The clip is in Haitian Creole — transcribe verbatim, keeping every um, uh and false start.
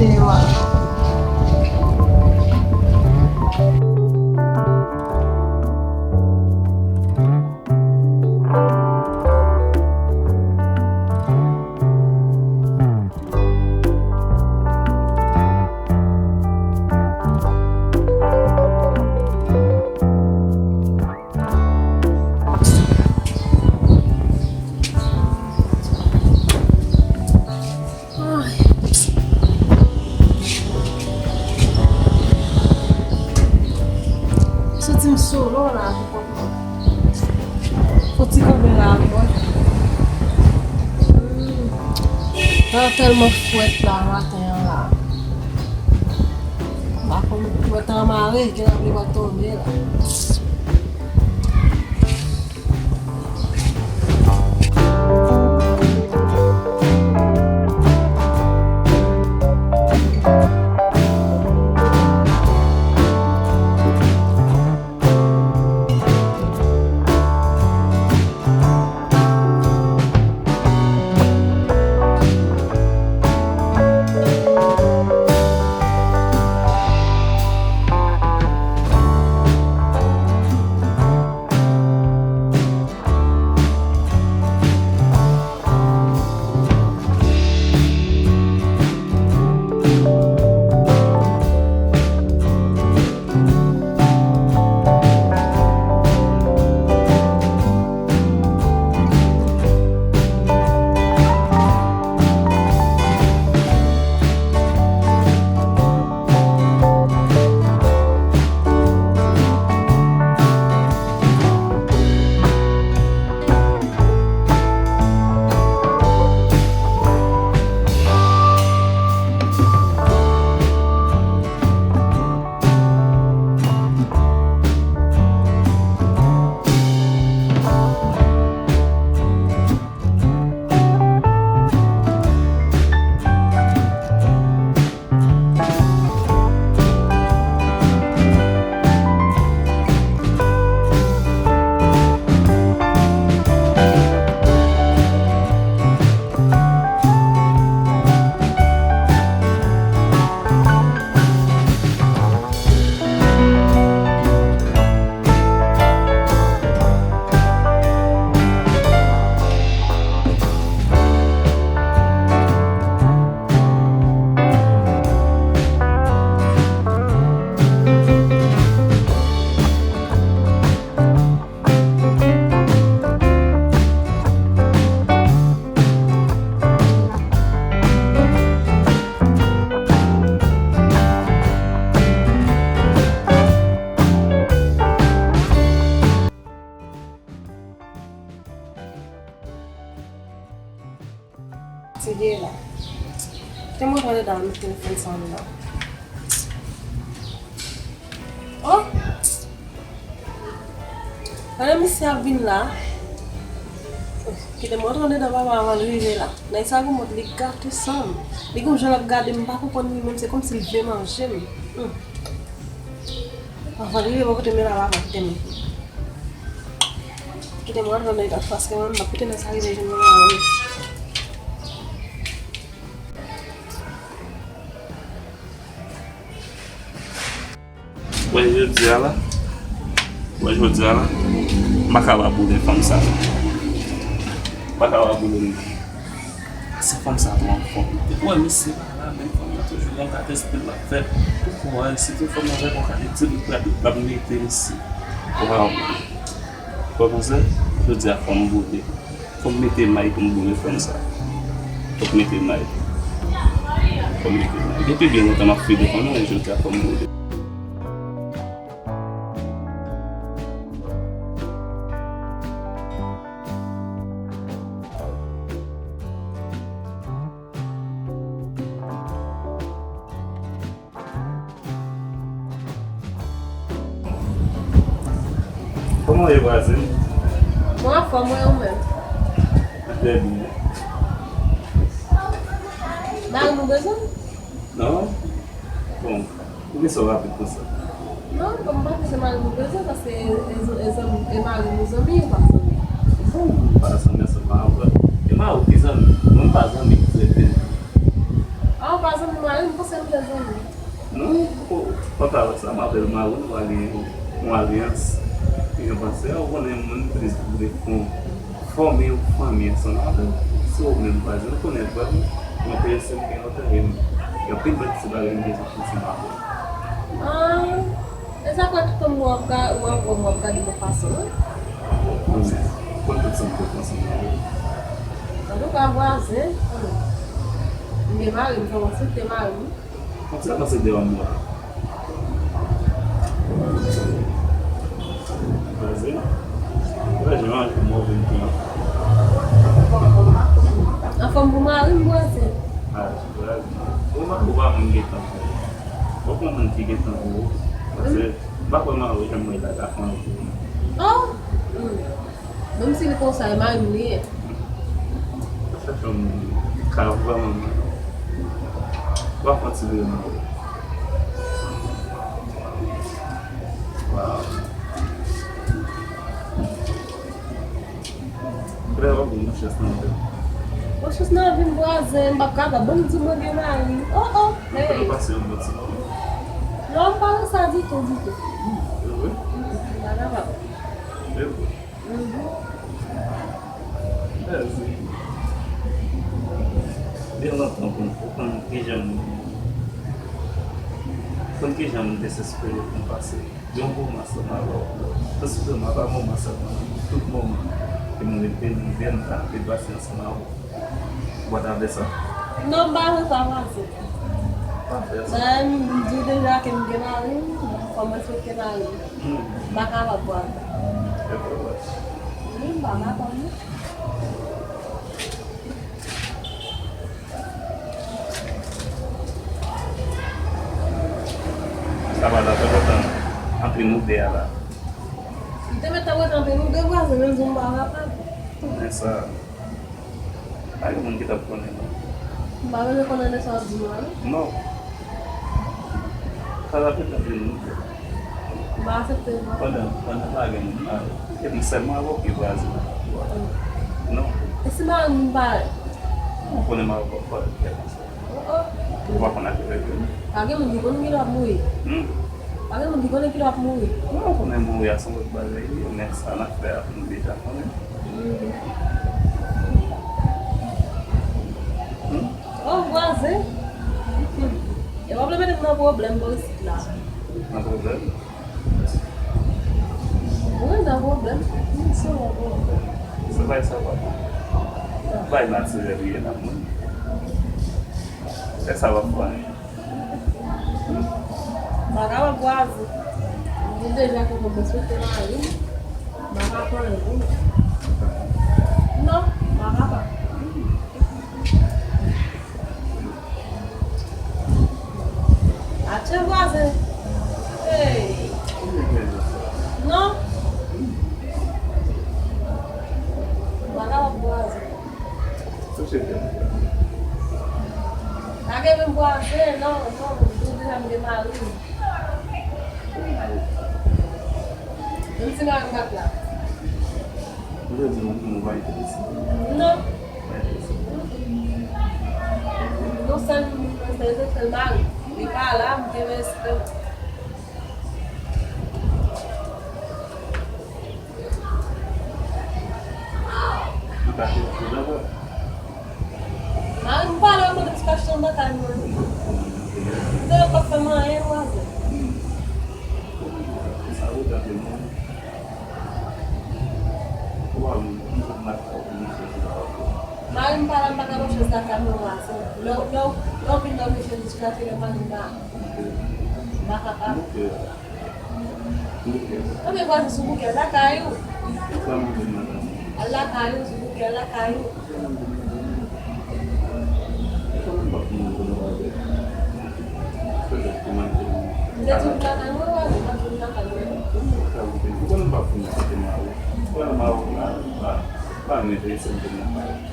Ay. Santi m solo la, pou kont mwen. Fon ti kanpe la, mwen. Hmm. Tan tèlman frèt la, maten an la. M pa konn, mwen tan mare, gen lapli pral tonbe la. Fatige la. Kite m rantre anndan, met telefòn sa anndan. Oh! Pandan misye ap vin la, kite m rantre anndan papa avan l rive la. Nèg sa gon mòd li gate san m. Li gon jan l ap gade m, m pa konprann li menm, se kòmsi l vle manje m. Hmm. Avan l rive bò kote m la papa, kite m. Kite m rantre anndan paske mwen m p ap kite nèg sa rive jwenn mwen la wi. Wè jodi a la, wè jodi a la, m pa ka pa boule fanm sa. M pa ka pa boule l. Se fanm sa twò anfòm. Depi w wè misye pa la, menm fanm nan toujou gon kat espri l ap fè. Ou kwè, sitou fanm nan fè gon kat espri l ap mete misye. Waw. Ou konprann sa? Jodi a fò m boule. Fò m mete may pou m boule fanm sa. Fò m mete may. Fò m mete may. Depi byen lontan m ap file fanm nan, men jodi a fò m boule. Kòman w ye, vwazen? Mwen anfòm, wi, ou menm? Mwen trè byen. Mari m ou bezwen? Non. Bon, poukisa w rapid konsa? Non, m pa panse se mari m ou bezwen, paske e, e, e zanmi, e mari m ou zanmi, ou pa zanmi. Bon, m pa zanmi ansanm avè w. E mari w ki zanmi? Mwen m pa zanmi ki trete m. Ah, Pa zanmi mari m, m panse nou te zanmi. Non, ou pa ta wè sa, m avè l mari m, nou al gen yon alyans. Ki jan panse a, ou konnen moun plis vle fon, fòme yon fanmi ansanm avè l. Se ou menm pa di, ou konnen frè m, mwen te ensemble gen lontan, e m gen anpil bèl ti bagay m bezwen fè ansanm avè l. Ah, e sa k fè tout tan w ap ga-, w ap, w ap gade mwen fason, wi. Ou konnen, konn tout sa m te fè ansanm avè l. Antouka, vwazen, m gen mari m, fò m respekte mari m. Konsa panse de yon mò. Vwazen. Vwazen, manje mò vin pran. Anfòm pou mari m, vwazen. Ah, vwazen. Ou pa, ou pa moun gentan. Ou pa moun ki gentan pou ou. Paske m pa kwè mari w janm wè l ak afan pou ou. Oh! Hmm. Menm si li konsa, e mari m li ye. Sa fè m ka vrèman mal. W ap fè ti vire mal. Waw. Vrèman bon, bon chans nan vi. Bon chans nan vi m, vwazen, m p ap kapab. Ban m di mwen gen mari. Oh, oh, hey. Ou pase yon bon ti moman. Non, m pa nan sa ditou, ditou. Hmm, e vre? M pa kapab. E vre. Mhm. Mèsi. Byen lontan pou nou konn kijan nou, konn kijan nou dezespere pou nou pase yon moman ansanm avè w. Paske m ap pa moman sèlman, tout moman ke nou rete, nou byen, nou ta anpil pase ansanm avè w. Ou pa ta vle sa? Non, m pa vle sa, m pa vle. Pa vle sa. Dayè, m di w deja ke m gen mari m, fò m respekte mari m. Hmm. M pa kapab pran sa. E vre, wi. Wi, m pa kapab, non. Sa pa ta fè lontan antre nou de a la. M te mèt ap rete antre nou de, vwazen, menm jan m pa kapab. Men sa, pa gen moun ki t ap konnen, non. M pa bezwen konnen de sa w ap di m la, non. Non. Sa t ap fèt antre nou. M pa aksepte l, non. Pandan, pandan pa gen moun la, epi sèlman avè w ki vwazen. Non. E si mari m pa... Ou konnen mari w pa fò, kèlkeswa. Oh, oh. Ou pa konn afè règ yo, non. Pa gen moun ki konnen kilè w ap mouri. Hmm? Pa gen moun ki konnen kilè w ap mouri. Non, ou konnen mouri a se yon lòt bagay li ye, men sa n ap fè a, nou deja konnen. Hmm. Hmm? Oh, vwazen. Hmm. E w ap mete m nan pwoblèm bò isit la. Nan pwoblèm? Wi, nan pwoblèm. Se yon pwoblèm. Se bay sa w ap bay natirèl li ye nan moun. E sa w ap pran. M pa kapab vwazen. M di deja ke m respekte mari m. M pa ka pran l pou. Non, m pa kapab. Atchè vwazen. Hey. Non. M pa kapab vwazen. Lage menm vwazen, non, non, m di w deja m gen mari m. Menm si mari m pa t la. Ou vle di nou, nou pa enterese? Non. Pa enterese. Non, sèl, sèl, sèl mari. Li pa la, m te respè. Li pa te antre nan vre. Mari m pa la, mwen te kache anba kay mwen. M te wè l p ap fè m anyen, vwazen. Sa ou gade mwen. Mari m pa la, m pa ka pran chans lakay mwen vwazen. Lè, lè, lè w vin nan mechan jiskaske lè mari m pa la. M pa kapab. Anben vwazen sou bouke, al lakay ou. Al lakay ou, sou bouke, al lakay ou. M te di w m lakay mwen, vwazen, m pa di w m lakay mwen. Ou konnen m pa fouti kote Mawòk. Ou konnen Mawòk la, pa, pa mete se m te nan Mawòk.